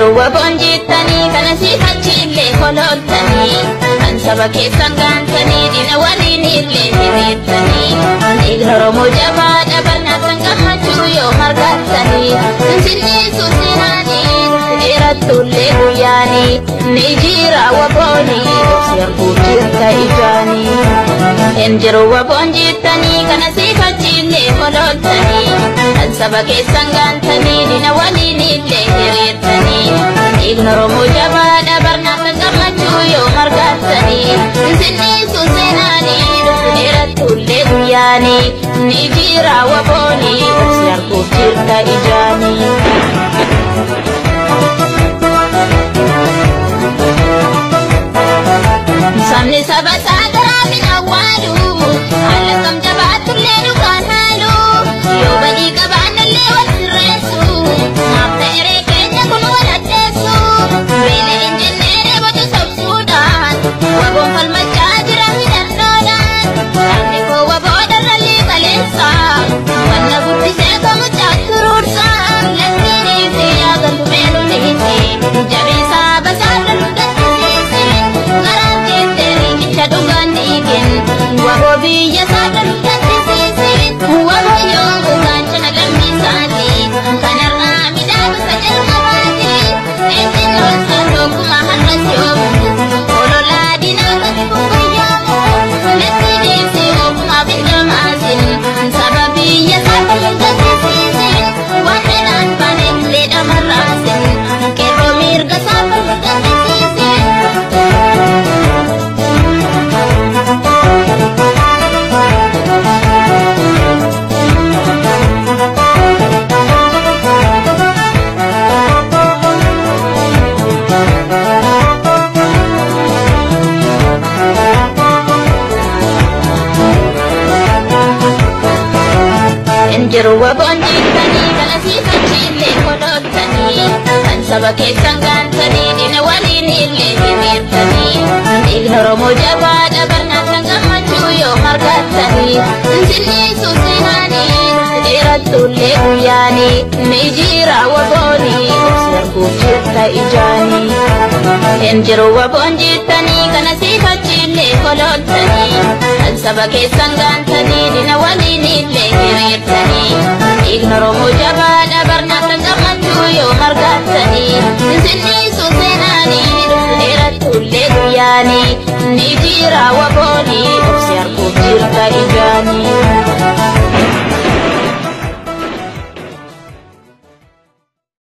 Injiru waboon jettanii kana siifachillee kololtanii kan saba keessan gaantanii diina waliin illee hiriirtanii dhiigni Oromoo jabaa dhabarnaa kan gammachuu yoo margattanii sinniisu seenaanii dheerattullee guyyaanii ni jira waboonii obsi arguuf jirta ijaanii. Injiru waboon jettanii kana siifachillee kololtanii kan saba keessan gaantanii diina waliin illee hiriirtanii dhiigni Oromoo jabaa dhabarnaa kan gammachuu yoo margattanii sinniisu seenaanii dheerattullee guyyaanii ni jira waboonii obsi arguuf jirta ijaanii. Sabni saba isaa garaa min awwaalu haala kam jabaatullee dhugaan haalu yoo badii qabaannallee wal sirreessu maaf ta'eree keenya kun wal addeessu beela hin jennee dheebotu sobsuudhaan waboon falmachaa jira hidhannoodhaan sabni koo waboo darrallee qaleessa wanna guddisee kamuchaa turuursa lakkiiniisi yaagaltu meeluniisi jabeessaa basaadha nu gaddisiisi garaan jettee riqicha dhugaan dhiigin waboo biyya saadha nu gaddisiisi waboo yoo gaachana lammiisaati kan har'aa midhaabisa jalqabaati ejjennoon isaa tokkuma har'as yoomu ololaa diinaa gadi buqqayyaamu lakkiiniisi ofumaaf hin dhamaasin saba biyya saadha nu gaddisiisi waan dheeraan baane illee dhamarraasin qeerroo mirga saadha nu gaddisiisi. Injiru waboon jettanii kana siifachillee kololtanii kan saba keessan gaantanii diina waliin illee hiriirtanii dhiigni Oromoo jabaa dhabarnaa kan gammachuu yoo margattanii sinniisu seenaanii dheerattullee guyyaanii ni jira waboonii obsi arguuf jirta ijaanii. Injiru waboon jettanii kana siifachillee kololtanii kan saba keessan gaantanii diina waliin illee hiriirtanii dhiigni Oromoo jabaa dhabarnaa kan gammachuu yoo margattanii sinniisu seenaanii dheerattullee guyyaanii ni jira waboonii obsi arguuf jirta ijaanii.